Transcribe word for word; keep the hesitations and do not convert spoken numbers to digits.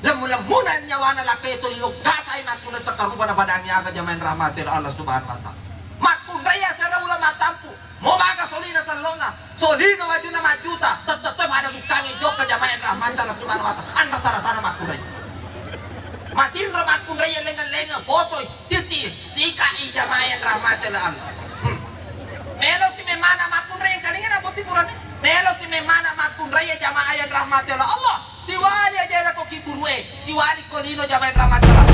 Lemmu-lemmuna nyawana lakkae tuli lokasai makkunrai sakarupa na padangi aga jamaah rahmati Allah Subhanahu wa Ta'ala. Makkunrai asera uleng mattampu, mo maga solina sellona, solina wajunna majjuta, tette-tette pada bukkangi jokka jamaah rahmati Allah Subhanahu wa Ta'ala. Anrasa-rasana makkunrai. Matinro makkunrai lengeng-lengeng, posoi, titi, sikai jamaah rahmati Allah. Hmm. Melo si memana makkunrai engkalinga na botting purane. Melo si memana makkunrai jamaah rahmati Allah. Siwali aja lako kiburu e, siwali ko lino jamaah rahmati Allah.